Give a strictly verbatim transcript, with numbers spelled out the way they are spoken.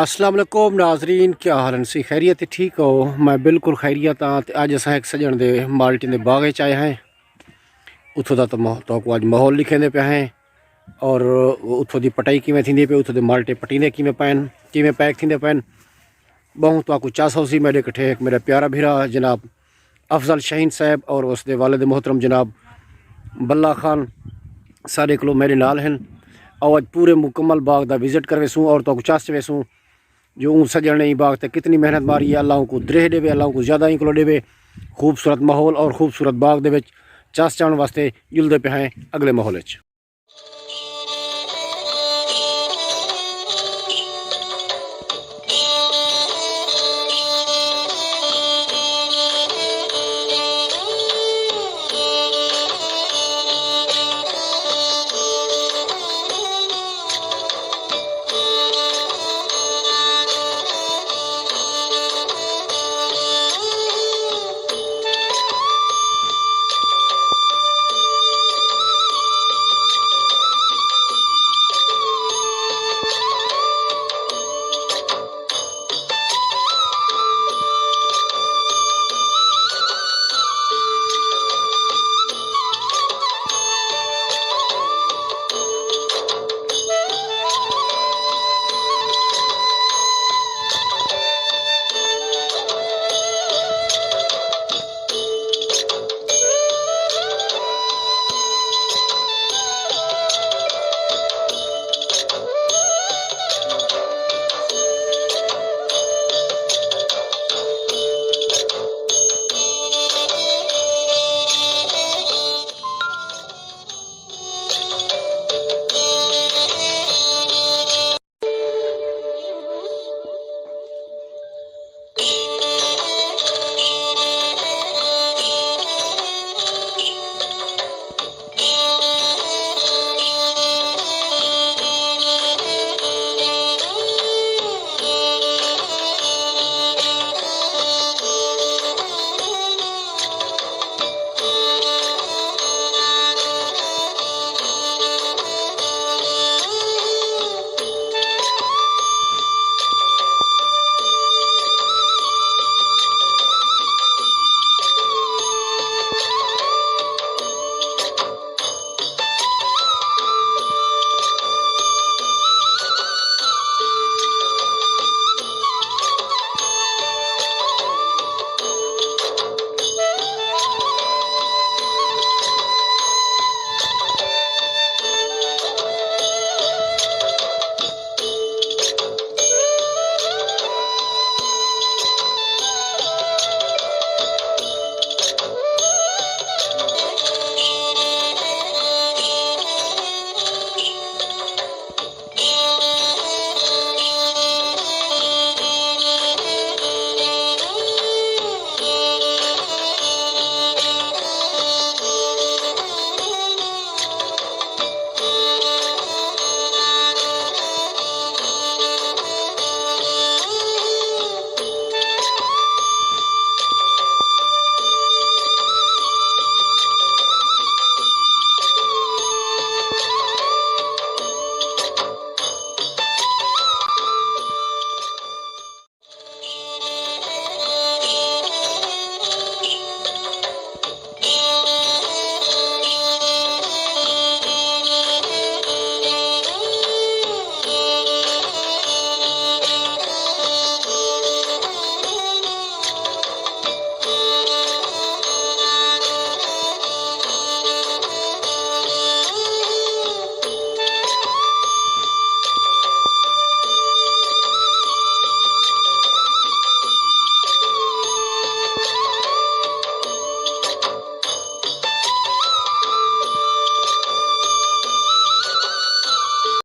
السلام علیکم ناظرین، کیا حال ہیں؟ سی خیریت ہے؟ ٹھیک ہو؟ میں بالکل خیریت ہاں۔ تے اج اساں ہک سڄݨ دے مالٹیں دے باغ وچ آئے ہیں۔ اتھوں دا تو ماح-، تہاکوں اج ماحول ݙکھیندے پئے ہیں اور اتھوں دی پٹائی کیویں تھیندی پئی، اتھوں دے مالٹے پٹیندے کیویں پئن، کیویں پیک تھیندے پئن، ٻہوں تہاکوں چس ہوسی۔ میݙے کٹھے ہک میݙا پیارا بھرا جناب افضل شاہین صاحب اور اس دے والد محترم جناب بلا خان سارے کلو میرے نال ہیں۔ او اج پورے مکمل باغ دا وزٹ کرویسوں اور تہاکوں چس چویسوں جو اوں سڄݨ نے ایں باغ تے کتنی محنت ماری ہے۔ اللہ اوں کوں درہ ݙیوے، اللہ اوں کوں زیادہ ایں کولو ݙیوے۔ خوبصورت ماحول اور خوبصورت باغ دے وچ چس چاݨ واسطے جلدے پئے ہیں اگلے ماحول وچ۔